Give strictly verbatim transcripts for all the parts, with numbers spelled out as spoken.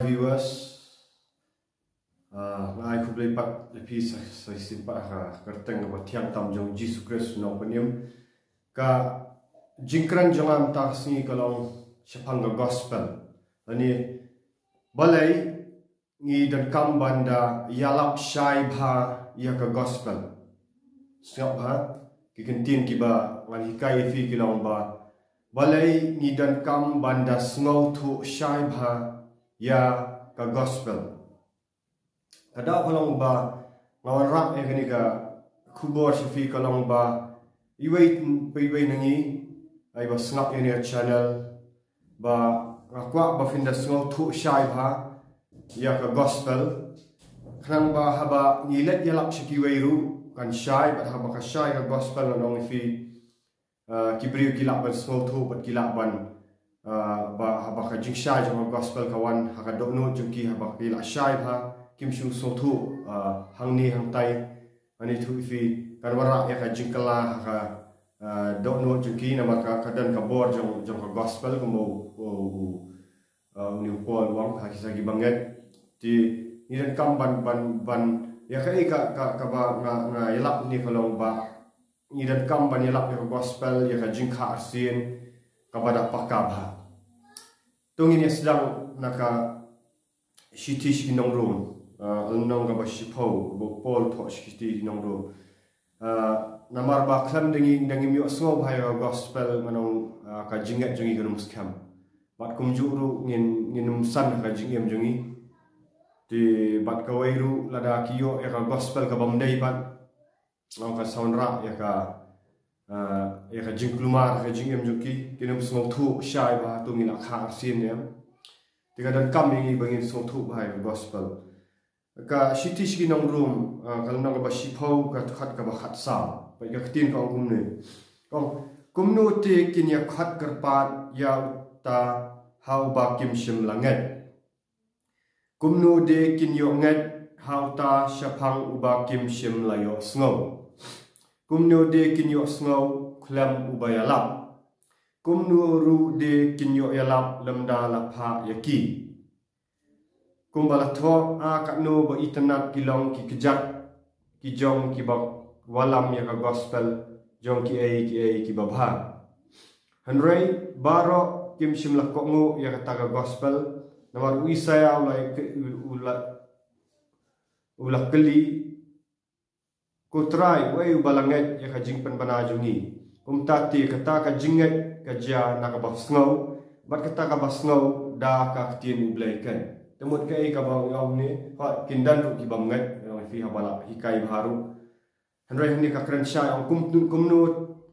Viewers, ah, nga ai khublei pat ïa phi sa, sa shisien pat ha ka kyrteng kaba thiang tam jong Jisu Khrist u Nongpynim. Ka jingkren jong nga mynta ka sngi ka long shaphang ka gospel. Lane balei ngi donkam ban da ïalap shai bha ïa ka gospel. Sngap bha, ki kyntien kiba ngan hikai ïa phi ki long ba, balei ngi donkam ban da sngewthuh shai bha ïa ka gospel. Ka daw ka long ba nga wanrah ïa kane ka khubor sha phi ka long ba iwei pa iwei na ngi, ai ba sngap ïa kane ka channel, ba nga kwah ba phin da sngewthuh shai bha ïa ka gospel. Khnang ba haba ngi leit ïalap sha kiwei ruh kan shai, bad haba ka shai ka gospel ngan ong ïa phi, ah, ki briew ki lah ban sngewthuh bad ki lah ban, ah, ba haba ka jingshai jong ka gospel ka wan ha ka dohnud jong ki, haba ki lah shai bha kim shu sngewthuh, ah, hangne hangtai. Ngan ïathuh ïa phi, kan wanrah ïa ka jingkylla ha ka, ah, dohnud jong ki, namar ka, ka don ka bor jong, jong ka gospel kumba u, u, u, ah, une u Paul u ong ha ki, sa ki bangeit. Te ngi donkam ban, ban, ban ïa kaei ka, ka, kaba nga, nga ïalap ne ka long ba ngi donkam ban ïalap ïa ka gospel, ïa ka jingkha arsien kaba da paka bha. To ngin ïa sdang na ka shithi sha ki nong Rom, ah, lynnong kaba shiphew, ba u Paul u thoh sha ki shithi ki nong Rom. Ah, namar ba khlem da ngi, da ngim ïohsngew bha ïa ka gospel, ngan ong, ah, ka jingngeit jong ngi kan ym skhem. Bad kumjuh ruh ngin, ngin ym san ha ka jingim jong ngi. Te bad kawei ruh lada ki ïoh ïa ka gospel ka bym dei pat, ngan ong ka sa wanrah ïa ka, ah, ïa ka jingkulmar ha ka jingim jong ki, kin ym sngewthuh shai bha to ngi la kha arsien ne em. Te ka donkam ïa ngi ba ngin sngewthuh bha ïa ka gospel. Ka shithi sha ki nong Rom, ah, ka lynnong kaba shiphew, ka dkhot kaba khatsaw. Bad ka ktien ka ong kumne. Ka ong, kumno te kin ïa khot kyrpad ïa uta ha uba kim shym la ngeit? Kumno de kin ïoh ngeit ha uta shaphang uba kim shym la ïohsngew? Kumno de kin ïohsngew khlem uba ïalap? Kumno ruh de kin ïoh ïalap lymda la phah ïa ki? Kumba la thoh, a katno ba itynnad ki long ki kjat ki jong kiba wallam ïa ka gospel jong kiei kiei kiba bha. Hynrei baroh kim shym la kohnguh ïa kata ka gospel, namar u Isaïah u la, u la, u la kylli, Ko Trai, uei uba la ngeit ïa ka jingpynbna jong ngi? Kumta te kata ka jingngeit ka jia na kaba sngew, bad kata kaba sngew da ka ktien U Blei ken. Te mut kaei kaba nga ong ne, ha, kin don ruh ki bym ngeit, nga ong ïa phi haba la hikai bha ruh. Hynrei hangne ka kren shai ong kum, kumno,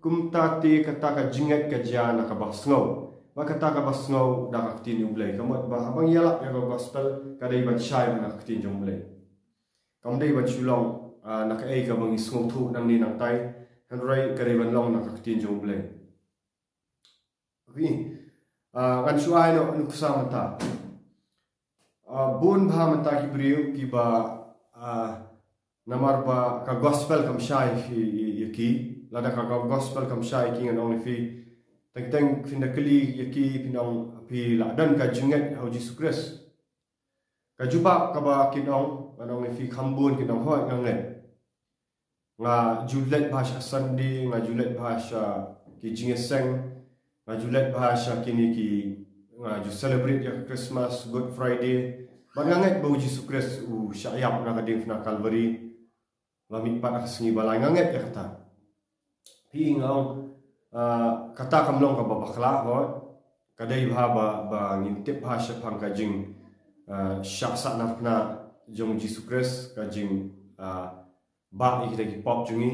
kumta te kata ka jingngeit ka jia na kaba sngew, bad kata kaba sngew da ka ktien U Blei. Ka mut ba haba ngi ïalap ïa ka gospel ka dei ban shai bha na ka ktien jong U Blei. Kam dei ban shu long, ah, na kaei kaba ngi sngewthuh nangne nangtai, hynrei ka dei ban long na ka ktien jong U Blei. Okay. Ah, ngan shu ai noh nuksa mynta. Ah, bun bha mynta ki briew kiba, ah, namar ba ka gospel kam shai ïa, ïa, ïa ki. Lada ka, ka gospel kam shai ïa ki ngan ong ïa phi, teng teng phin da kylli ïa ki, phin ong phi la don ka jingngeit ha u Jisu Khrist. Ka jubab kaba kin ong, ngan ong ïa phi kham bun kin ong hooid nga ngeit. Nga ju leit bha sha Sunday, nga ju leit bha sha ki jingïaseng, nga ju leit bha sha kine ki, nga ju celebrate ïa ka Christmas, Good Friday. Bad nga ngeit ba u Jisu Khrist u shah ïap na ka diengphna Calvary. La mihpat ha ka sngi ba lai, nga ngeit ïa kata. Phi nga ong, ah, kata kam long kaba bakla, hooid. Ka dei bha ba, ba ngin tip bha shaphang ka jing, ah, shah sahnarphna jong u Jisu Khrist, ka jing, ah, bah ïa kita ki pop jong ngi,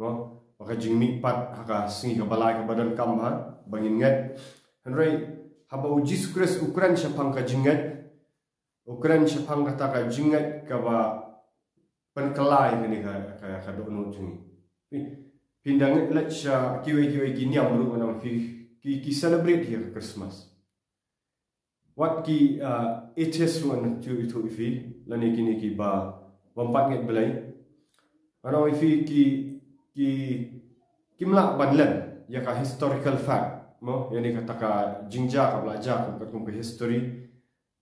mo? Bad ka jingmihpat ha ka sngi kaba lai kaba donkam bha, ba ngin ngeit. Hynrei haba u Jisu Khrist u kren shaphang ka jingngeit, u kren shaphang kata ka jingngeit kaba pynkylla ïa kane ka, ka, ka dohnud jong ngi. Phi, phin da ngeit leit sha kiwei kiwei ki niam ruh ngan ong phi, ki, ki celebrate ïa ka Christmas. Wat ki, ah, atheist ruh ngan ïathuh ïa phi, lane kine kiba bym pat ngeit Blei. Ngan ong ïa phi ki, ki, kim lah ban len ïa ka historical fact, mo, ïa kane kata ka jingjia kaba la jia kum, kum ka history.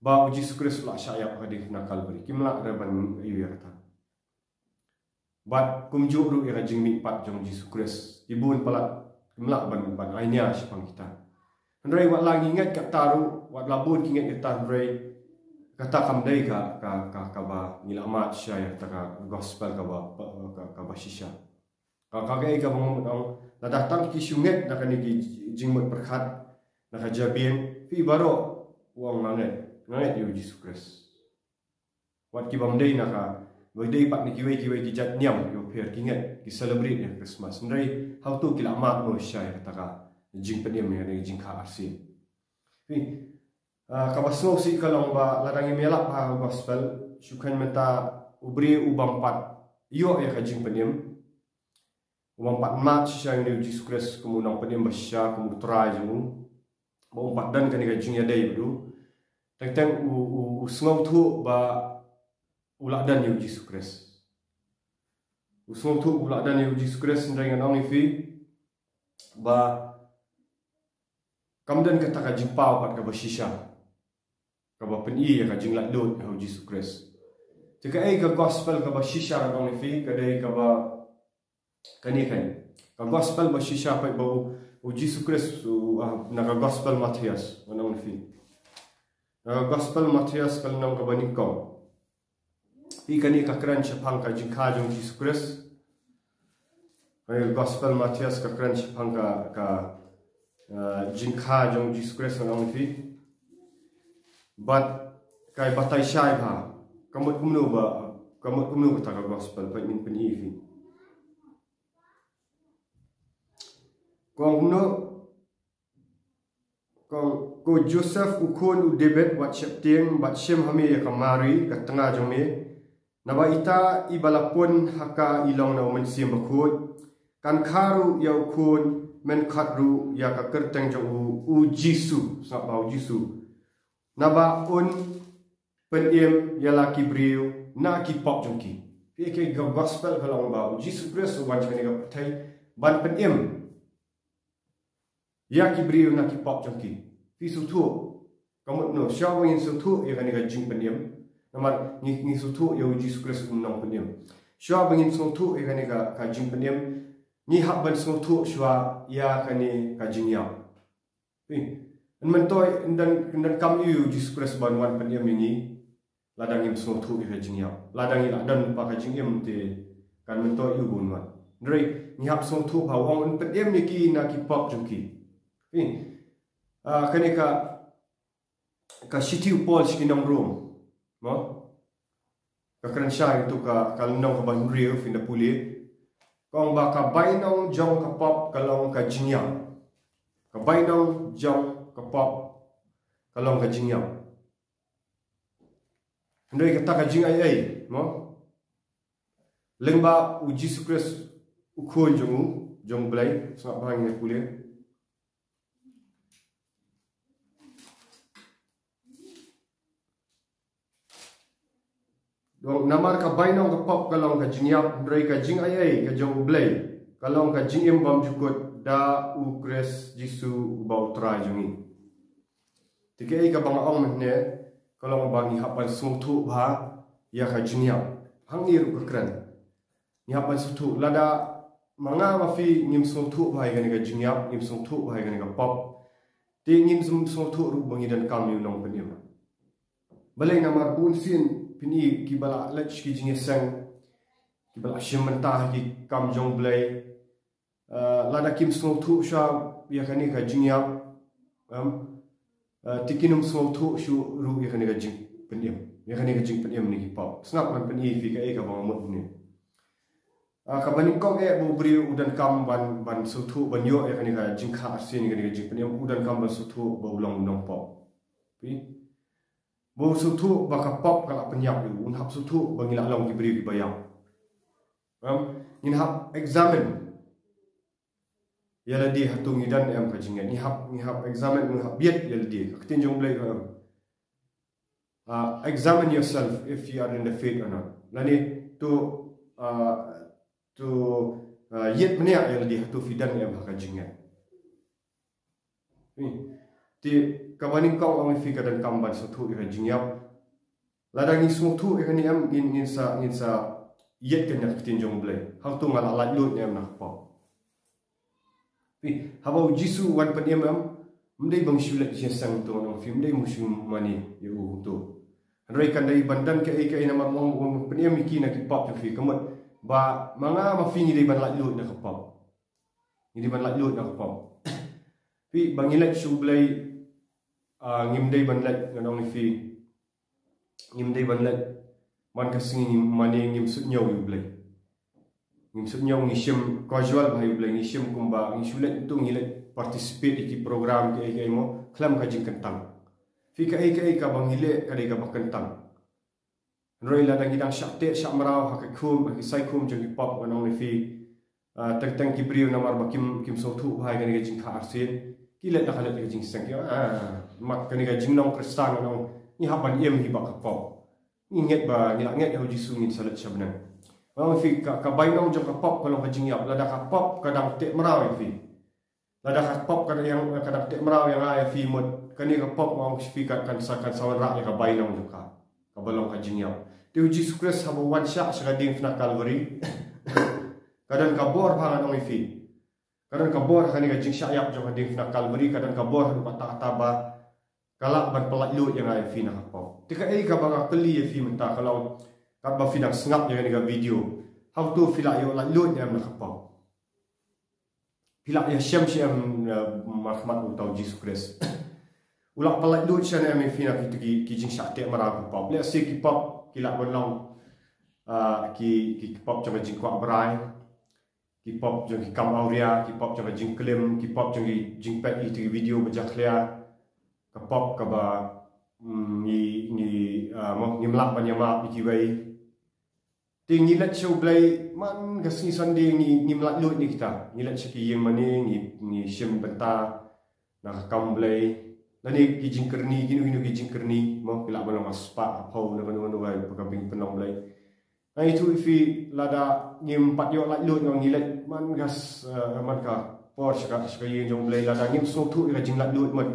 ba u Jisu Khrist u la shah ïap ha ka diengphna Kalbari. Kim lah ruh ban ïohi ïa kata. Bad kumjuh ruh ïa ka jingmihpat jong u Jisu Khrist, ki bun palat kim lah ban, ban ai nia shaphang kita. Hynrei wat la ngi ngeit kata ruh, wat la bun ki ngeit kata, hynrei kata kam dei ka, ka, ka, kaba ngi la mad shisha ïa kata ka gospel kaba, ka, kaba shisha. Ka, ka, kaei kaba nga mut ong, lada tang ki shu ngeit na kane ki jingmut pyrkhat na ka jabieng, phi baroh u ong nga ngeit, nga ngeit ïa u Jisu Khrist. Wat ki bym dei na ka, ba dei pat na kiwei kiwei ki jait niam kiba pher, ki ngeit, ki celebrate ïa Christmas. Hynrei hato ki la mad mo shisha ïa kata ka jingpynim, ïa kane ka jingkha arsien. Phi, ah, kaba sngewsih ka long ba lada ngim ïalap ha gospel, shu khein mynta u briew u bym pat ïoh ïa ka jingpynim, u bym pat mad shisha ïa une u Jisu Khrist kum u nongpynim ba shisha, kum u Trai jong u, ba um pat don kane ka jingïadei bad u, teng teng u, u, u sngewthuh ba u la don ïa u Jisu Khrist. U sngewthuh u la don ïa u Jisu Khrist, hynrei ngan ong ïa phi ba kam don kata ka jingpaw pat kaba shisha kaba pyni ïa ka jinglaitluid ha u Jisu Khrist. Te kaei ka gospel kaba shisha, ngan ong ïa phi, ka dei kaba, kane kan, ka gospel ba shisha pat ba u, u Jisu Khrist, u, ah, na ka gospel Mathaios, ngan ong ïa phi. Na ka gospel Mathaios ka lynnong kaba nyngkong. Phi, kane ka kren shaphang ka jingkha jong u Jisu Khrist. Kane ka gospel Mathaios ka kren shaphang ka, ka, ah, jingkha jong u Jisu Khrist, ngan ong ïa phi. Bad ka batai shai bha. Ka mut kumno ba, ka mut kumno kata ka gospel, phi, ngin pyni ïa phi. Ka ong kumno, ka ong, ko Joseph u khun u David, wat sheptieng, bad shim ha me ïa ka Mari ka tnga jong me. Naba ita iba la pun ha ka i long na u Mynsiem Bakhuid. Kan kha ruh ïa u khun, men khot ruh ïa ka kyrteng jong u, u Jisu, sngap bha, u Jisu. Naba un pynim ïa la ki briew na ki pop jong ki. Phi, kaei ka gospel ka long ba u Jisu Khrist u wan sha kane ka pyrthei ban pynim ïa ki briew na ki pop jong ki. Phi sngewthuh, ka mut kumno, shuwa ba ngin sngewthuh ïa kane ka jingpynim, namar ngi, ngi sngewthuh ïa u Jisu Khrist kum u nongpynim. Shuwa ba ngin sngewthuh ïa kane ka, ka jingpynim, ngi hap ban sngewthuh shuwa ïa kane ka jingïap. Phi, yn myntoi, yn don, yn donkam ïa u Jisu Khrist ban wan pynim ïa ngi lada ngim sngewthuh ïa ka jingïap. Lada ngi la don pat ka jingim te kan myntoi ïa u ban wan. Hynrei ngi hap sngewthuh ba u ong un pynim ïa ki na ki pop jong ki. Phi, ah, kane ka, ka shithi u Paul sha ki nong Rom, mo? Ka kren shai ïa tu ka, ka lynnong kaba hynriew, phin da pule. Ka ong ba ka bainong jong ka pop ka long ka jingïap. Ka bainong jong ka pop ka long ka jingïap. Hynrei kata ka jingai ei, mo? Lyngba u Jisu Khrist u khun jong u, jong u Blei, sngap bha, ngin ïa pule. Dong, namar ka bainong ka pop ka long ka jingïap, hynrei ka jingai ei ka jong u Blei ka long ka jingim bymjukut da u Khrist Jisu uba u Trai jong ngi. Te kaei kaba nga ong mynne, ka long ba ngi hap ban sngewthuh bha ïa ka jingïap. Hangne ruh ka kren. Ngi hap ban sngewthuh, lada ma nga ma phi ngim sngewthuh bha ïa kane ka jingïap, ngim sngewthuh bha ïa kane ka pop, te ngim sngewthuh ruh ba ngi donkam ïa u nongpynim. Balei? Namar bunsien phin i kiba la leit sha ki jingïaseng, kiba la shim bynta ha ki kam jong u Blei, eh, lada kim sngewthuh shuwa ïa kane ka jingïap, em, eh, te kin ym sngewthuh shuh ruh ïa kane ka jingpynim, ïa kane ka jingpynim na ki pop. Sngap, ngan pyni ïa phi kaei kaba nga mut mynne. Ah, kaba nyngkong eh, ba u briew u donkam ban, ban sngewthuh, ban ïoh ïa kane ka jingkha arsien, ïa kane ka jingpynim, u donkam ban sngewthuh ba u long u nongpop. Phi? Ba u sngewthuh ba ka pop ka la pynïap ïa u, un hap sngewthuh ba ngi la long ki briew kiba ïap. Em, ngin hap examine ïa lade hato ngi don ne em ka jingngeit. Ngi hap, ngi hap examine, ngi hap bieit ïa lade. Ka ktien jong u Blei ka ong, ah, examine yourself if you are in the faith or not. Lane to, ah, to, ah, ïit bniah ïa lade hato phi don ne em ha ka jingngeit. Hmm. Te Kaba nyngkong ong ïa phi ka donkam ban sngewthuh ïa ka jingïap. Lada ngi sngewthuh ïa kane em ngin, ngin sa, ngin sa ïeit ka ïa ka ktien jong U Blei. Hato nga la laitluid ne em na ka pop. Phi, haba U Jisu u wan pynim em, ym dei ba ngi shu leit jingïaseng to ngan ong ïa phi, ym dei ba ngi shu mane ïa u to. Hynrei kan dei ban don kaei kaei namar u wan pynim ïa ki na ki pop jong phi, ka mut ba ma nga ma phi ngi dei ban laitluid na ka pop. Ngi dei ban laitluid na ka pop. Phi, ba ngi leit sha U Blei, ah, ngim dei ban leit ngan ong ïa phi. Ngim dei ban leit man ka sngi ngim mane, ngim sngewthuh ïa U Blei. Ngim sngewthuh, ngi shim casual bha ïa U Blei, ngi shim kumba ngi shu leit to, ngi leit participate ïa ki program kiei kiei mo, khlem ka jingkyntang. Phi, kaei kaei kaba ngi leh ka dei kaba kyntang. Hynrei lada ngi dang shah teh shah mraw ha ka khum, ha ki sai khum jong ki pop ngan ong ïa phi. Ah, teng teng ki briew namar ba kim, kim sngewthuh bha ïa kane ka jingkha arsien, ki leit la ka leit ka jingseng ki, ah, mat kane ka jinglong Khristan ngan ong, ngi hap ban im hi bad ka pop. Ngi ngeit ba ngi la ngeit ïa U Jisu ngin sa leit sha bneng. Ngan ong ïa phi, ka, ka bainong jong ka pop ka long ka jingïap. Lada ka pop ka dang teh mraw ïa phi, lada ka pop ka dang, ka dang teh mraw ïa nga ïa phi mut, kane ka pop ngan ong ïa phi ka, kan sa, kan sa wanrah ïa ka bainong jong ka, kaba long ka jingïap. Te U Jisu Khrist haba u wan shah sha ka diengphna Kalbari, ka don ka bor bha ngan ong ïa phi. Ka don ka bor ha kane ka jingshah ïap jong ka diengphna Kalbari, ka don ka bor haduh katta katta ba ka lah ban pyllaitluid ïa nga ïa phi na ka pop. Te kaei kaba nga kylli ïa phi mynta ka long, katba phi dang sngap ïa kane ka video, hato phi la ïoh laitluid ne em na ka pop? Phi la ïashem shi em, eh, markhmat uta U Jisu Khrist? U la pyllaitluid shi ne em ïa phi na kito ki, ki jingshah teh mraw ka pop? Lehse ki pop ki lah ban long, ah, ki, ki, ki pop jong ka jingkwah brai, ki pop jong ki kam awria, ki pop jong ka jingklim, ki pop jong ki jingpeit ïa kito ki video ba jakhlia, ka pop kaba, mm, ngi, ngi, ah, mo, ngim lah ban ïamap ïa kiwei. Te ngi leit sha U Blei man ka sngi Sunday ngi, ngim laitluid ne kita. Ngi leit sha ki ïing mane, ngi, ngi shim bynta na ka kam Blei. Lane ki jingkyrni, kino kino ki jingkyrni, mo, ki lah ban long ha spah, ha phew, na kano kano ka, ka jingpynlong Blei. Nga ïathuh ïa phi, lada ngim pat ïoh laitluid ngi leit man ka s-, eh, man ka por sha ka, sha ka ïing jong U Blei, lada ngim sngewthuh ïa ka jinglaitluid mut,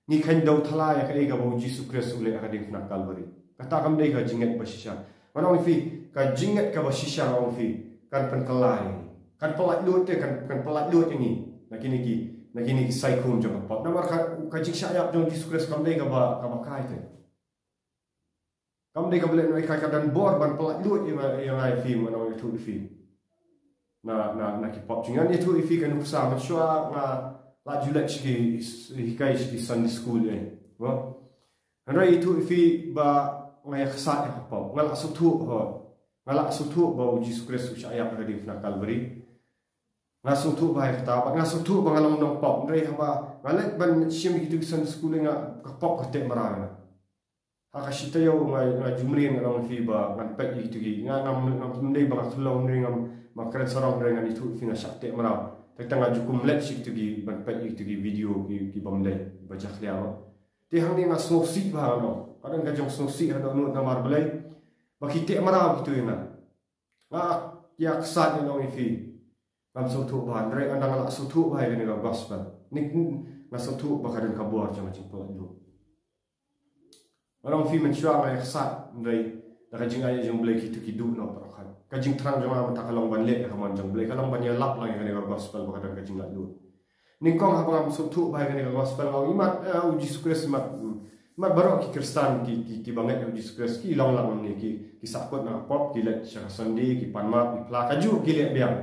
ngi kheiñ dewthala ïa kaei kaba U Jisu Khrist u leh ha ka diengphna Kalbari. Kata kam dei ka jingngeit ba shisha. Ngan ong ïa phi, ka jingngeit kaba shisha ngan ong ïa phi, kan pynkylla ïa ngi. Kan pyllaitluid te, kan, kan pyllaitluid ïa ngi na kine ki, na kine ki sai khum jong ka pop. Namar ka, ka jingshah ïap jong U Jisu Khrist kam dei kaba, kaba kai te. Kam dei kaba leh noh ïa ka, ka don bor ban pyllaitluid ïa nga, ïa nga ïa phi, ngan ong ïathuh ïa phi. Na, na, na ki pop jong ngi. Ngan ïathuh ïa phi ka nuksa, mynshuwa nga la ju leit sha ki, hikai sha ki Sunday school ïa. Mo? Hynrei ïathuh ïa phi ba nga ïaksaid ïa ka pop. Nga la sngewthuh ho. Nga la sngewthuh ba U Jisu Khrist u shah ïap ha ka diengphna Kalbari. Nga sngewthuh bha ïa kata, bad nga sngewthuh ba nga long nongpop. Hynrei haba nga leit ban shim ïa kito ki Sunday school ïa nga, ka pop ka teh mraw ïa nga. Ha ka shi taïew nga, nga ju mrien, ngan ong ïa phi, ba ngan peit ïa kito ki, nga, ngam, ngam dei ba nga khlong, hynrei ngam, ba nga kren sarong, hynrei ngan ïathuh ïa phi nga shah teh mraw. Tang tang nga ju kum leit sha kito ki ban peit ïa kito ki video ki, ki bym dei, ba jakhlia mo. Te hangne nga sngewsih bha, ngan ong. Ka don ka jingsngewsih ha dohnud namar balei ba ki teh mraw kito ïa nga. Nga ïaksaid, ngan ong ïa phi. Ngam sngewthuh bha, hynrei ynda nga la sngewthuh bha ïa kane ka gospel, ni nga sngewthuh ba ka don ka bor jong ka jingpyllaitluid. Ngan ong ïa phi, mynshuwa nga ïaksaid, hynrei da ka jingai jong U Blei kito ki duh noh baroh. Ka jingthrang jong nga mynta ka long ban leh ïa ka mon jong U Blei, ka long ban ïalap lang ïa kane ka gospel ba ka don ka jinglaitluid. Nyngkong haba ngam sngewthuh bha ïa kane ka gospel nga ong, imat, eh, U Jisu Khrist, imat, mm, imat baroh ki Khristan ki, ki, ki bangeit ïa U Jisu Khrist ki long lang ne ki, ki sahkut na ka pop, ki leit sha ka Sunday, ki pan map, ki phla, kajuh ki leh biang.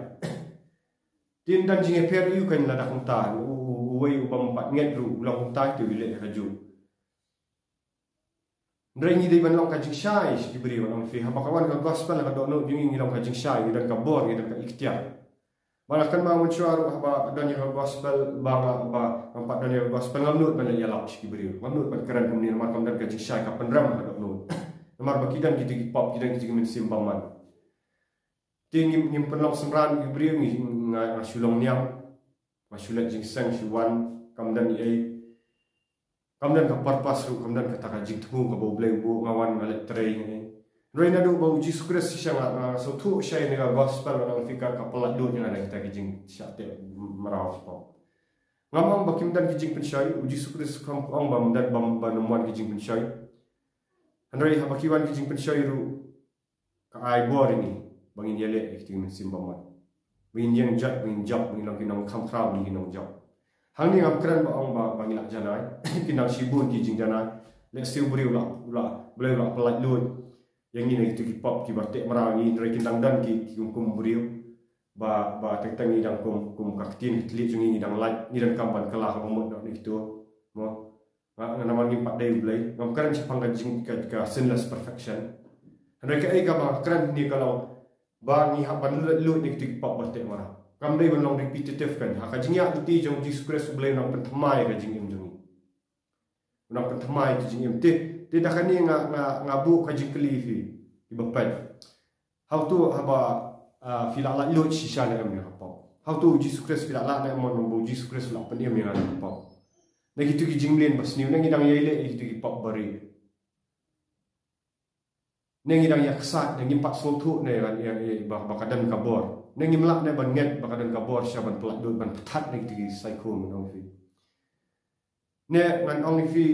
Te ym don jingïapher aïu kein lada kumta, u, u, uwei u bym pat ngeit ruh u long kumta te u leh kajuh. Hynrei ngi dei ban long ka jingshai sha ki briew, ngan ong ïa phi, haba ka wan ka gospel ha ka dohnud jong ngi, ngi long ka jingshai, ngi don ka bor, ngi don ka iktiar. Ba nga kynmaw mynshuwa ruh haba don ïa ka gospel, ba nga, ba ngam pat don ïa ka gospel, ngam nud ban leit ïalap sha ki briew, ngam nud ban kren kumne namar kam don ka jingshai, ka pynrem ha ka dohnud. Namar ba ki don kito ki pop, ki don kito ki mynsiem bymman. Te ngim, ngim pynlong synran ïa ki briew, ngi, nga, nga shu long niam, nga shu leit jingïaseng, shu wan, kam don ei ei. Kam don ka purpose ruh, kam don kata ka jingthmu kaba U Blei u buh, nga wan nga leit trei ne. Hynrei naduh ba U Jisu Khrist shisha nga, nga sngewthuh shai ïa kane ka gospel, ngan ong ïa phi, ka, ka pyllaitluid ïa nga na kita ki jingshah teh mraw pop. Ngam ong ba kim don ki jingpynshoi, u Jisu Khrist kam ong ba ym don, ba ym, ba ym wan ki jingpynshoi. Hynrei haba ki wan ki jingpynshoi ruh, ka ai bor ïa ngi ba ngin ïaleh ïa ki mynsiem bymman, ba ngin ïeng jot, ba ngin jop, ba ngin long ki nongkham khraw, ba ngin long ki nongjop. Hangne ngam kren ba ong ba, ba ngi lah janai. Ki nang shibun ki jingjanai. Lehse u briew u la, u la, u la pyllait luid ïa ngi na kito ki pop kiba teh mraw ïa ngi, hynrei kin dang don ki, ki kum, kum u briew. Ba, ba teng teng ngi dang kum, kum ka ktien ka thylliej jong ngi, ngi dang lait, ngi donkam ban kylla ha ka mut noh na kito. Mo. Nga, nga namar ngim pat dei U Blei. Ngam kren shaphang ka jing, ka, ka sinless perfection. Hynrei kaei kaba nga kren hangne ka long ba ngi hap ban lait luid na kito ki pop ba teh mraw. Kam dei ban long repetitive kan. Ha ka jingïaid lynti jong Jisu Khrist, U Blei u nang pynthymmai ka jingim jong ngi. U nang pynthymmai ka jingim. Te, te da kane nga, nga, nga buh ka jingkylli ïa phi, ïa phi ba peit. Hato haba, ah, phi la lait luid shisha ne em ïa ka pop? Hato u Jisu Khrist phi la lait ne em, mo, ba u Jisu Khrist u la pynim ïa nga na ka pop? Na kito ki jingmlien ba sniew, ne ngi dang ïai leh ïa kito ki pop ba rit? Ne ngi dang ïa ksaid, ne ngim pat sngewthuh ne, ïa, ïa, ïa, ba, ba ka don ka bor? Ne ngim lah ne ban ngeit ba ka don ka bor shisha ban pyllait luid, ban pynthat na kito ki saikho, ngan ong ïa phi. Ne ngan ong ïa phi,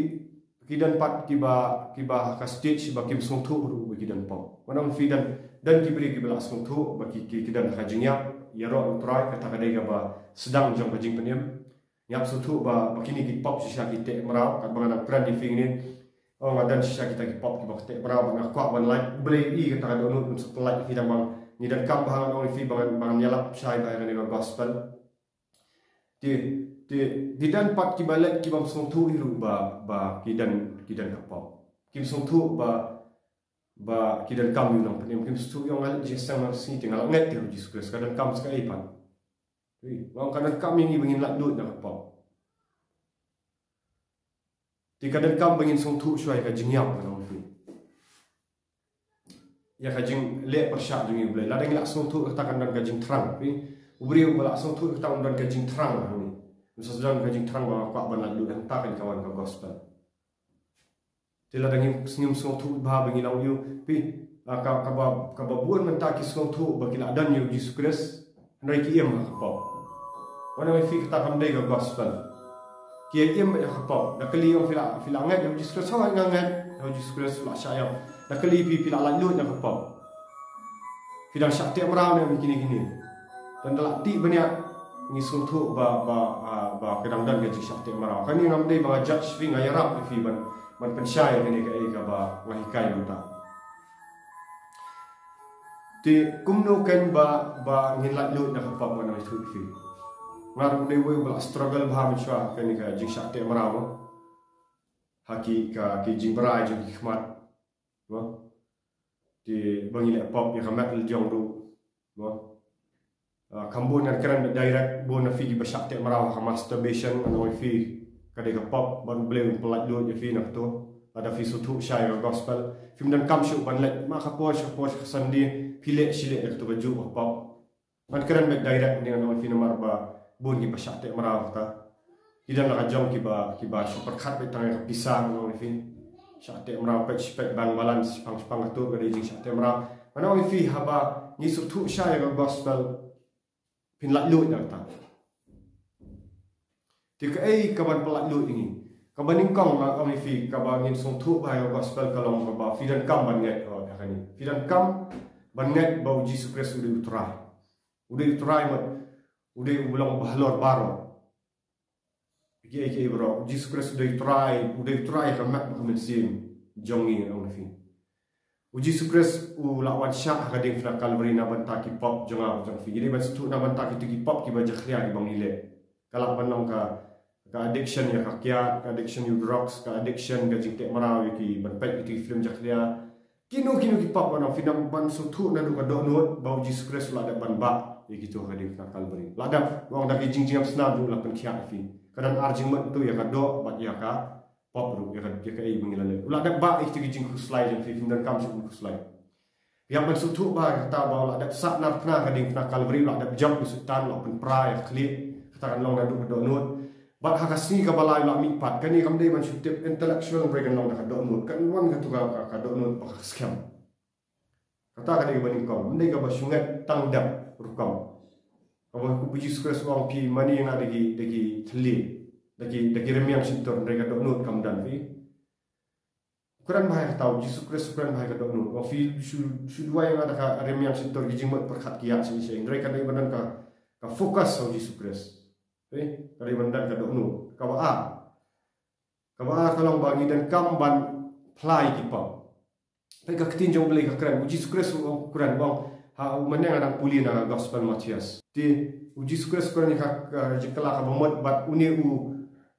ki don pat kiba, kiba ha ka stage ba kim sngewthuh ruh ba ki don pop. Ngan ong ïa phi, don, don ki briew kiba la sngewthuh ba ki, ki, ki don ha ka jingïap ïaroh U Trai, kata ka dei kaba sdang jong ka jingpynim. Ngi hap sngewthuh ba, ba kine ki pop shisha ki teh mraw, katba nga dang kren ïa phi hangne. Oh, nga don shisha kita ki pop kiba teh mraw, ba nga kwah ban lait. U Blei u i kata ka dohnud, un sa pyllait ïa phi tang ba ngi donkam bha, ngan ong ïa phi, ba ngan, ba ngan ïalap shai bha ïa kane ka gospel. Te, te, te don pat kiba leit kibym sngewthuh hi ruh ba, ba ki don, ki don ka pop. Kim sngewthuh ba, ba ki donkam ïa U Nongpynim. Kim sngewthuh ïa, nga leit jingseng na ka sngi te nga la ngeit ïa U Jisu Khrist, ka donkam sa kaei pat? Ui, nga ong ka donkam ïa ngi ba ngin lait luid na ka pop. Te ka donkam ba ngin sngewthuh shuwa ïa ka jingïap, ngan ong ïa phi, ïa ka jingleh pyrshah jong ngi U Blei. Lada ngi la sngewthuh, kata kan don ka jingthrang. Phi, u briew ba la sngewthuh, kata kan don ka jingthrang hangne. Mynta sa don ka jingthrang ba nga kwah ban lait luid, hangta kan wan ka gospel. Te lada ngim, ngim sngewthuh bha ba ngi long ïa u, phi, ah, ka, kaba, kaba bun mynta ki sngewthuh ba ki la don ïa U Jisu Khrist, hynrei ki im ha ka pop. Ngan ong ïa phi, kata kam dei ka gospel. Ki im ïa ka pop. Da kylli ong phi la, phi la ngeit ïa U Jisu Khrist? Hooid nga ngeit ïa U Jisu Khrist, la shah ïap. Da kylli phi, phi la lait luid ïa ka pop? Phi dang shah teh mraw ne em ïa kine kine? Tang da la tip bniah ngi sngewthuh ba, ba, ah, ba ka dang don ka jingshah teh mraw. Kane ngam dei ba nga judge phi, nga ïarap ïa phi ban, ban pynshai ïa kane kaei kaba nga hikai mynta. Te kumno kan ba, ba ngin lait luid na ka pop, ngan ong ïa phi. Nga ruh dei uwei uba la struggle bha mynshuwa kane ka jingshah teh mraw, ha ki, ka, ki jingbrai jong ki khmat. Mo? Te ba ngi leh pop ïa ka met lajong ruh. Mo? Ah, kham bun ngan kren beit direct, bun na phi kiba shah teh mraw ha ka masturbation, ngan ong ïa phi, ka dei ka pop, bad U Blei un pyllait luid ïa phi na kato. Lada phi sngewthuh shai ïa ka gospel, phim donkam shuh ban leit ma ka por sha ka por sha ka Sunday, phi leh shi leh ïa kato kajuh ka pop. Ngan kren beit direct, ngan ong ïa phi, namar ba bun kiba shah teh mraw kata. Ki don la ka jong kiba, kiba shu pyrkhat beit tang ïa ka pisa, ngan ong ïa phi. Shah teh mraw, peit shi peit bank balance, shipang shipang ka tur, ka dei jingshah teh mraw. Ngan ong ïa phi, haba ngi sngewthuh shai ïa ka gospel, phin lait luid na kata. Te kaei kaban pyllait luid ïa ngi? Kaba nyngkong, ngan ong ïa phi, kaba ngin sngewthuh bha ïa ka gospel ka long kaba phi donkam ban ngeit, oh, ïa kane. Phi donkam ban ngeit ba U Jisu Khrist u dei U Trai. U dei U Trai, mut u dei uba long ba halor baroh. Kiei kiei baroh, U Jisu Khrist u dei U Trai, u dei U Trai ka met bad ka mynsiem jong ngi, ngan ong ïa phi. U Jisu Khrist u la wan shah ha ka diengphna Kalbari na bynta ki pop jong nga bad jong phi. Ngi dei ban sngewthuh na bynta kito ki pop kiba jakhlia kiba ngi leh. Ka lah ban long ka, ka addiction ïa ka kiad, ka addiction ïa u drugs, ka addiction ka jingteh mraw ïa ki, ban peit kito ki film jakhlia. Kino kino ki pop, ngan ong ïa phi, nang ban sngewthuh naduh ka dohnud ba U Jisu Khrist u la dep ban bah ïa kito ha ka diengphna Kalbari. La dep, ong da ki jingjngem snam u la pynkhiah ïa phi. Ka don ar jingmut, to ïa ka doh bad ïa ka pop ruh, ïa ka, ïa kaei ba ngi la leh. U la dep bah ïa kito ki jingkhuslai jong phi, phim donkam shuh ban khuslai. Phi hap ban sngewthuh bha kata ba u la dep sah narphna ha ka diengphna Kalbari, u la dep jop ïa u Soitan, u la pynpra ïa ka khlieh. Kata kan long naduh ka dohnud. Bad ha ka sngi kaba lai u la mihpat. Kane kam dei ban shu tip intellectual, hynrei kan long da ka dohnud. Kan wan kato ka, ka, ka dohnud ba ka skhem. Kata ka dei kaba nyngkong. Ym dei kaba shu ngeit tang dep rukom. Kaba u Jisu Khrist u ong phi mane ïa nga da ki, da ki thylliej, da ki, da ki rymmiang shyntur, hynrei ka dohnud kam don, phi. U kren bha ïa kata, u Jisu Khrist u kren bha ïa ka dohnud. U ong phi shu, shu duwai ïa nga da ka rymmiang shyntur, ki jingmut pyrkhat ki ïaid shane shane. Hynrei ka dei ban don ka, ka focus ha u Jisu Khrist. Phi, ka dei ban don ka dohnud. Kaba ar. Kaba ar ka long ba ngi donkam ban phla ïa ki pop. Peit ka ktien jong U Blei ka kren, u Jisu Khrist u kren, u ong, ha, u mynne nga dang pule na gospel Mathaios. Te u Jisu Khrist u kren ïa ka, ka jingkylla kaba mut, bad une u,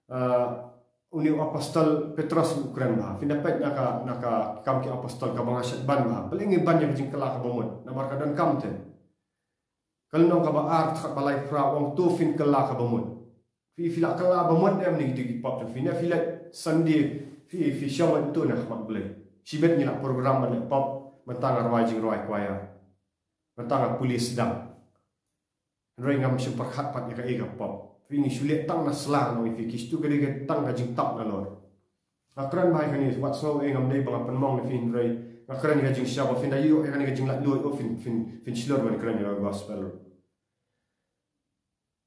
ah, une u apostol Petros u kren bha. Phin da peit na ka, na ka Kam ki Apostol kaba nga shait ban bha. Balei ngi ban ïa ka jingkylla kaba mut? Namar ka donkam te. Ka lynnong kaba ar, dkhot ba lai phra, u ong to phin kylla kaba mut. Phi, phi la kylla ba mut ne em ïa kito ki pop jong phi, ne phi leit Sunday, phi, phi shong ïa uto na khmat Blei. Shibit ngi la program ban leit pop, mynta nga rwai jingrwai choir, mynta nga pule sdang. Hynrei ngam shym pyrkhat pat ïa kaei ka pop. Phi, ngi shu leh tang na sla, nong ïa phi, kito ka dei ka tang ka jingtap nalor. Nga kren bha ïa kane, wat sngew ei ngam dei ba nga pynmong ïa phi, hynrei nga kren ïa ka jingshisha ba phin da ïoh ïa kane ka jinglaitluid, oh phin, phin, phin shlur ban kren ïa ka gospel.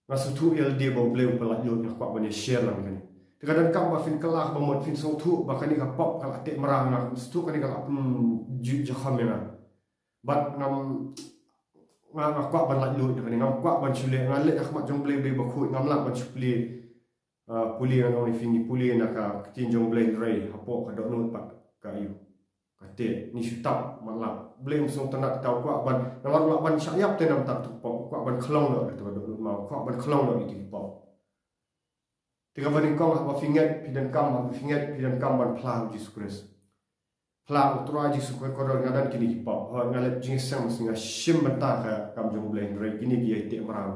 Nga sngewthuh ïa lade ba U Blei u pynlaitluid, nga kwah ban ïa share lang ïa kane. Te ka donkam ba phin kylla kaba mut, phin sngewthuh ba kane ka pop ka la teh mraw ïa nga, sngewthuh kane ka la pynjot jakham ïa nga. Bad ngam, nga, nga kwah ban laitluid ïa kane, ngam kwah ban shu leh, nga leit ha khmat jong U Blei, Blei bakhuid, ngam lah ban shu pule, ah, pule, ngan ong ïa phi, ngi pule na ka ktien jong U Blei, hynrei hapoh ka dohnud pat ka ïoh. Kata ngi shu tap, ma la Blei um sngewtynnat, te u kwah ban, namar u lah ban shah ïap te namar kata ka pop, u kwah ban khlong noh ïa kata ka dohnud, ma u kwah ban khlong noh ïa kata ka pop. Te kaba nyngkong, haba phi ngeit phi donkam, haba phi ngeit phi donkam ban phla ha u Jisu Khrist. Phla, U Trai Jisu Khrist, kordor, nga don kine ki pop. Hooid, nga leh jingïaseng, nga shim bynta ka kam jong U Blei, hynrei kine ki ïai teh mraw.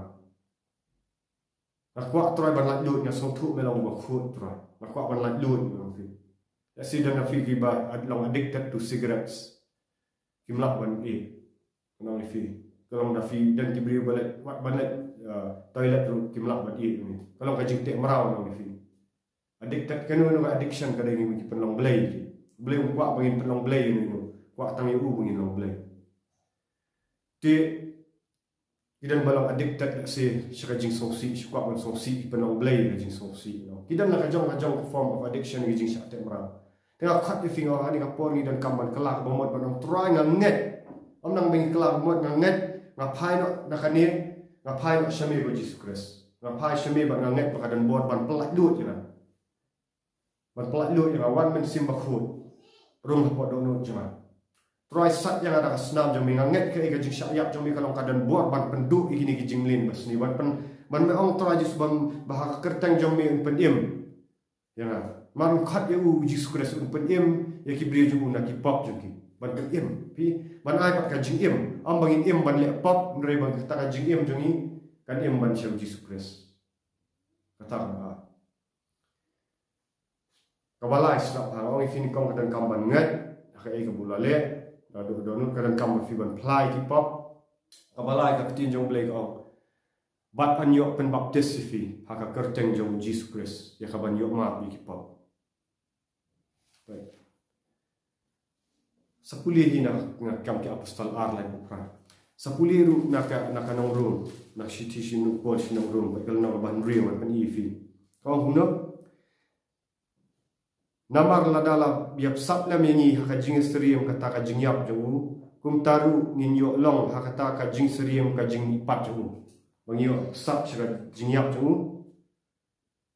Nga kwah, Trai, ban laitluid, nga sngewthuh me long uba khuid, Trai. Nga kwah ban laitluid, nga ong ïa phi. Lehse don na phi kiba ad-, long addicted to cigarettes. Kim lah ban ïeh, nga ong ïa phi. Ka long na phi don ki briew ba leit, wat ban leit, ah, toilet ruh kim lah ban ïeh, nga ong ïa phi. Ka long ka jingteh mraw, nga ong ïa phi. Addicted, kano kano ka addiction ka dei, ngi, ngi pynlong Blei. Blei um kwah ba ngin pynlong Blei, ngi, ngi kwah tang ïa u ba ngin long Blei. Te ki don ba long addicted, lehse, sha ka jingsngewsih, sha kwah ban sngewsih, ki pynlong Blei ka jingsngewsih, no. Ki don la ka jong ka jong ka form of addiction, ka jingshah teh mraw. Te nga khot ïa phi, nga ong ha kane ka por ngi donkam ban kylla kaba mut, ban ong, Trai, nga ngeit. Ym nang ba ngi kylla kaba mut, nga ngeit, nga phai noh na kane, nga phai noh sha me ko Jisu Khrist. Nga phai sha me bad nga ngeit ba ka don bor ban pynlaitluid ïa nga. Ban pynlaitluid ïa nga, Wan Mynsiem Bakhuid, rung hapoh dohnud jong nga. Trai, sait ïa nga da ka snam jong me, nga ngeit kaei ka jingshah ïap jong me ka long ka don bor ban pynduh ïa kine ki jingmlien basniew, ban pyn, ban me ong, Trai Jisu, ban ba ha ka kyrteng jong me un pynim ïa nga. Namar un khot ïa u Jisu Khrist un pynim ïa ki briew jong u na ki pop jong ki. Ban pynim, phi, ban ai pat ka jingim. Ym ba ngin im ban leh pop, hynrei ba kata ka jingim jong ngi kan im ban sha u Jisu Khrist. Kata ka ba Kaba lai, sngap ha, nga ong ïa phi, nyngkong, ka donkam ban ngeit ha kaei kaba u la leh. Ka do, dohnud, ka donkam ba phi ban phla ïa ki pop. Kaba lai, ka ktien jong U Blei ka ong, bad yn ïoh pynbaptis ïa phi ha ka kyrteng jong u Jisu Khrist ïa ka ban ïoh map ïa ki pop. Right. Sa pule hi na, na Kam ki Apostol ar, lai phra. Sa pule ruh na ka, na ka nong Rom, na ka shithi sha u Paul sha ki nong Rom, bad ka lynnong kaba hynriew, ngan pyni ïa phi. Ka ong kumno? Namar lada la ïapsap lem ïa ngi ha ka jingsyriem kata ka jingïap jong u, kumta ruh ngin ïoh long ha kata ka jingsyriem ka jingmihpat jong u. Ba ngi ïoh sap sha ka jingïap jong u,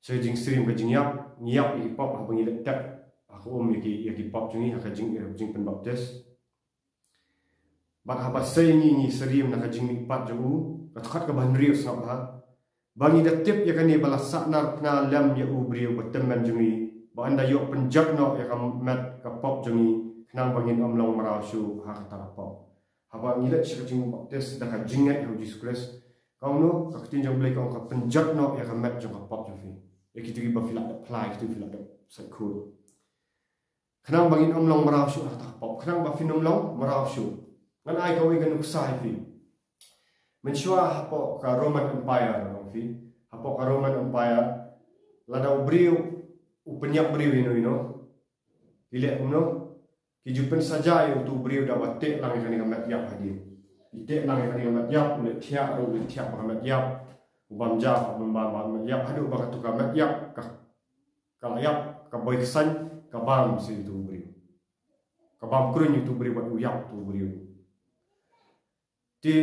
sha ka jingsyriem ka jingïap, ngi ïap ïa ki pop haba ngi leit tep ha ka um ïa ki, ïa ki pop jong ngi ha ka jing, ïa ka jingpynbaptis. Bad haba sei ngi, ngi syriem na ka jingmihpat jong u, ka dkhot kaba hynriew, sngap bha. Ba ngi da tip ïa kane, ba la sahnarphna lem ïa u briew ba tymmen jong ngi, ba yn da ïoh pynjot noh ïa ka met ka pop jong ngi, khnang ba ngin ym long mraw shuh ha kata ka pop. Haba ngi leit sha ka jingbaptis da ka jingngeit ha u Jisu Khrist, ka ong kumno, ka ktien jong U Blei ka ong ka pynjot noh ïa ka met jong ka pop jong phi. Ïa kito kiba phi lah dep phla, ïa kito phi lah dep sait khuid. Khnang ba ngin ym long mraw shuh ha kata ka pop. Khnang ba phin ym long mraw shuh. Ngan ai kawei ka nuksa ïa phi. Mynshuwa hapoh ka Roman Empire, nong phi. Hapoh ka Roman Empire, lada u briew u pynïap briew ïano ïano, ki leh kumno? Ki ju pynsaja ïa uto u briew da ba teh lang ïa kane ka met ïap hadien. Ki teh lang ïa kane ka met ïap, u leh thiah ruh u leh thiah bad ka met ïap. U bam ja bad u bam bad ka met ïap, haduh ba katu ka met ïap ka, ka la ïap, ka boi ka saiñ, ka bam sha utu u briew. Ka bam kruiñ utu u briew bad u ïap utu u briew. Te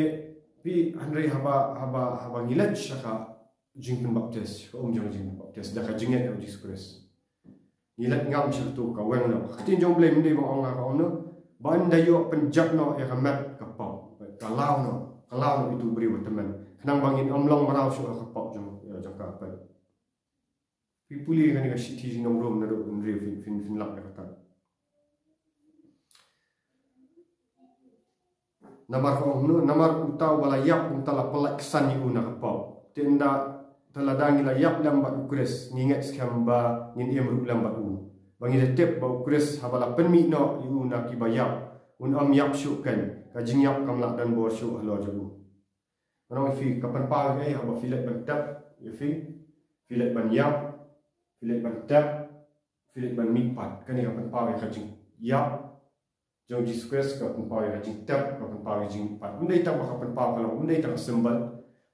phi, hynrei haba, haba, haba ngi leit sha ka jingpynbaptis, ka um jong ka jingpynbaptis da ka jingngeit ïa u Jisu Khrist. Ngi leit ngam sha katu ka weng noh. Ka ktien jong u Blei ym dei ban ong ha ka ong noh ba ynda ïoh pynjot noh ïa ka met ka pop, ka law noh, ka law noh ïa utu u briew ba tymmen, khnang ba ngin ym long mraw shuh ha ka pop jong, jong ka pop. Phi pule kane ka shithi sha ki nong Rom naduh hynriew, phin, phin, phin lap ïa kata. Namar ka ong kumno, namar uta uba la ïap kumta la pyllait ksan ïa u na ka pop. Te ynda, te lada ngi la ïap lem bad u Khrist, ngi ngeit skhem ba ngin im ruh lem bad u, ba ngi da tip ba u Khrist haba la pynmih noh ïa u na kiba ïap, un ym ïap shuh keiñ, ka jingïap kam lah don bor shuh halor jong u. Ngan ong ïa phi, ka pynpaw ïa phi haba phi leit ban tep, ïa phi, phi leit ban ïap, phi leit ban tep, phi leit ban mih pat. Kane ka pynpaw ïa ka jingïap jong u Jisu Khrist, ka pynpaw ïa ka jingtep, ka pynpaw ïa ka jingmih pat. Ym dei tang ba ka pynpaw ka long, ym dei tang ka symbol.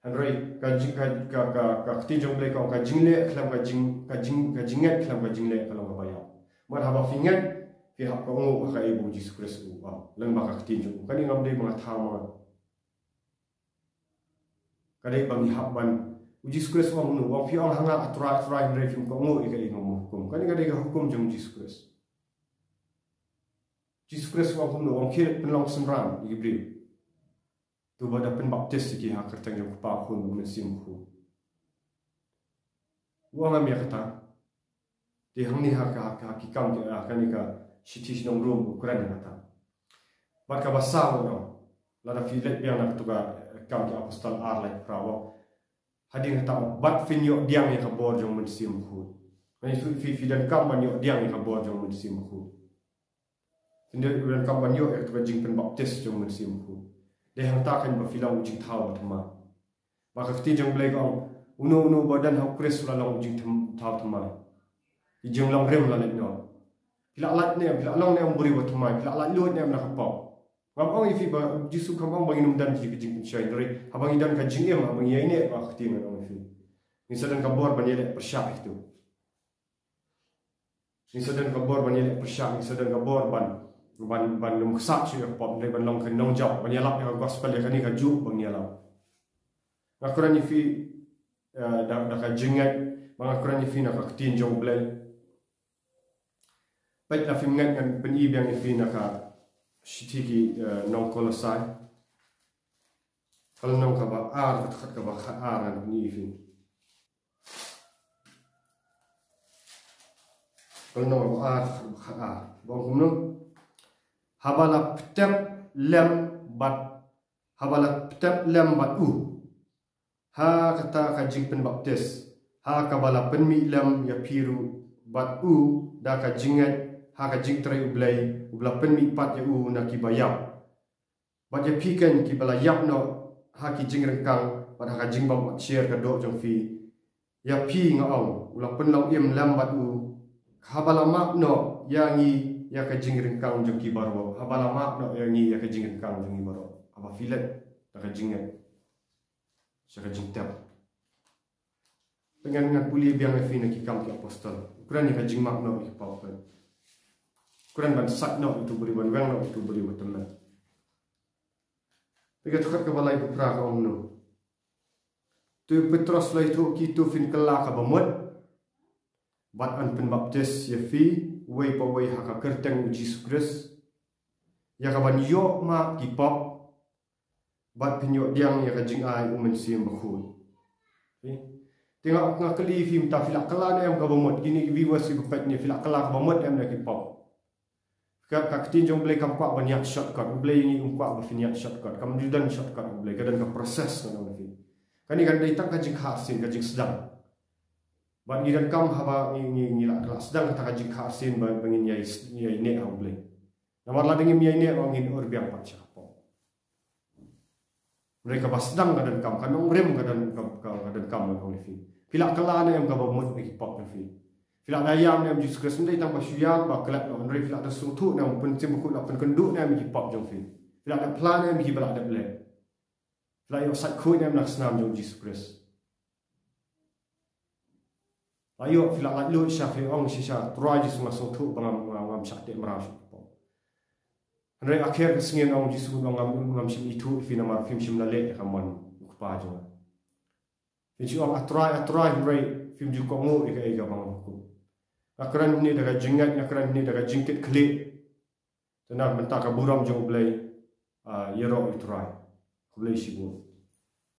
Hynrei ka jing, ka, ka, ka, ka ktien jong u Blei ka ong ka jingleh khlem ka jing, ka jing, ka jingngeit khlem ka jingleh ka long kaba ïap. Namar haba phi ngeit, phi hap kohnguh ha kaei ba u Jisu Khrist u ong, lyngba ka ktien jong u. Kane ngam dei ba nga thaw ma nga. Ka dei ba ngi hap ban, u Jisu Khrist u ong kumno, u ong phi ong ha nga, A Trai, A Trai, hynrei phim kohnguh ïa kaei nga hukum. Kane ka dei ka hukum jong u Jisu Khrist. Jisu Khrist u ong kumno, u ong khie pynlong synran ïa ki briew. Uto uba da pynbaptis ïa ki ha ka kyrteng jong u Kpa, u Khun, u Mynsiem Bakhuid. U ong em ïa kata. Te hangne ha ka, ha ka, ha ki kam ki, ha kane ka shithi sha ki nong Rom u kren ïa kata. Bad kaba saw u ong, lada phi leit biang na kato ka, eh, Kam ki Apostol ar lai phra u ong, hadien kata u ong, bad phin ïoh pdiang ïa ka bor jong u Mynsiem Bakhuid. Kane phi, phi, phi donkam ban ïoh pdiang ïa ka bor jong u Mynsiem Bakhuid. Phin donkam ban ïoh ïa kato ka jingpynbaptis jong u Mynsiem Bakhuid. Dei hangta keiñ ba phi long u jingthaw ba thymmai. Ba ka ktien jong u Blei ka ong, uno uno uba don ha u Khrist u la long u jingthaw thymmai. Ki jinglong rim la leit noh. Phi la lait ne em, phi la long ne em u briew ba thymmai, phi la laitluid ne em na ka pop. Ngam ong ïa phi ba u Jisu kam ong ba ngin ym don ki jingpynshoi, hynrei haba ngi don ka jingim, haba ngi ïaineh bad ka ktien, ngan ong ïa phi, ngin sa don ka bor ban ïaleh pyrshah ïa kito. Ngin sa don ka bor ban ïaleh pyrshah, ngin sa don ka bor ban, ban, ban ym ksah shuh ïa ka pop, hynrei ban long ki nongjop, ban ïalap ïa ka gospel, ïa kane kajuh ba ngin ïalap. Nga kren ïa phi, eh, da, da ka jingngeit, ba nga kren ïa phi na ka ktien jong u Blei. Peit, lada phim ngeit ngan pyni biang ïa phi na ka shithi ki, eh, nong Kolosai. Ka lynnong kaba ar, ka dkhot kaba khatar ngan pyni ïa phi. Ka lynnong kaba ar, ka dkhot kaba khatar. Ba ong kumno? Haba la pyntep lem bad, haba la pyntep lem bad u ha kata ka jingpynbaptis, ha kaba la pynmih lem ïa phi ruh bad u da ka jingngeit ha ka jingtrei u Blei, uba la pynmih pat ïa u na kiba ïap. Bad ïa phi keiñ kiba la ïap noh ha ki jingryngkang bad ha ka jingbym pat sher ka doh jong phi, ïa phi nga ong, u la pynlong im lem bad u, haba la map noh ïa ngi ïa ka jingryngkang jong ki baroh, haba la map noh ïa ngi ïa ka jingryngkang jong ngi baroh, haba phi leit da ka jingngeit sha ka jingtep. Te ngan, ngan pule biang ïa phi na ki Kam ki Apostol. U kren ïa ka jingmap noh ïa ki pop. U kren ban sait noh ïa uto u briew, ban weng noh ïa uto u briew ba tymmen. Te ka dkhot kaba laiphew phra ka ong kumno? Te u Petros u la ïathuh, kito phin kylla kaba mut, bad yn pynbaptis ïa phi uwei pa uwei ha ka kyrteng u Jisu Khrist, ïa kaban ïoh map ki pop, bad phin ïoh pdiang ïa ka jingai u Mynsiem Bakhuid. Te nga, nga kylli phi mynta, phi la kylla ne em kaba mut? Kine ki viewers kiba peit ne, phi la kylla kaba mut em na ki pop? Ka, ka ktien jong u Blei kam kwah ban ïaid shortcut. U Blei ïa ngi um kwah ba phin ïaid shortcut. Kam ju don shortcut u Blei, ka don ka process, ngan ong ïa phi. Kane kan dei tang ka jingkha arsien, ka jingsdang. Bad ngi donkam haba ngi, ngi, ngi la, la sdang kata ka jingkha arsien ba, ba ngin ïai, ïai neh ha u Blei. Namar lada ngim ïai neh ruh ngin ur biang pat sha ka pop. Hynrei kaba sdang ka donkam, ka nongrim ka don, ka, ka, ka donkam, ngan ong ïa phi. Phi la kylla ne em kaba mut na ki pop jong phi? Phi la da ïam ne em Jisu Khrist? Ym dei tang ba shu ïam ba klet noh, hynrei phi la da sngewthuh ne em, u Mynsiem Bakhuid la pynkynduh ne em ïa ki pop jong phi? Phi la da phla ne em ïa kiba la dep leh? Phi la ïoh sait khuid ne em na ka snam jong u Jisu Khrist? La ïoh, phi la lait lut sha, phi ong shisha, Trai Jisu, nga sngewthuh ba ngam, ngam, ngam shah teh mraw shuh pop. Hynrei akher ka sngi, ong u Jisu, ba ngam, ngam shym ithuh ïa phi namar phim shym la leh ïa ka mon u Kpa jong nga. Phin shu ong, A Trai, A Trai, hynrei phim ju kohnguh ïa kaei kaba nga hukum. Nga kren hangne da ka jingngeit, nga kren hangne da ka jingkitkhlieh. Te na ka bynta ka burom jong U Blei, ah, ïaroh ïa U Trai. Khublei shibun.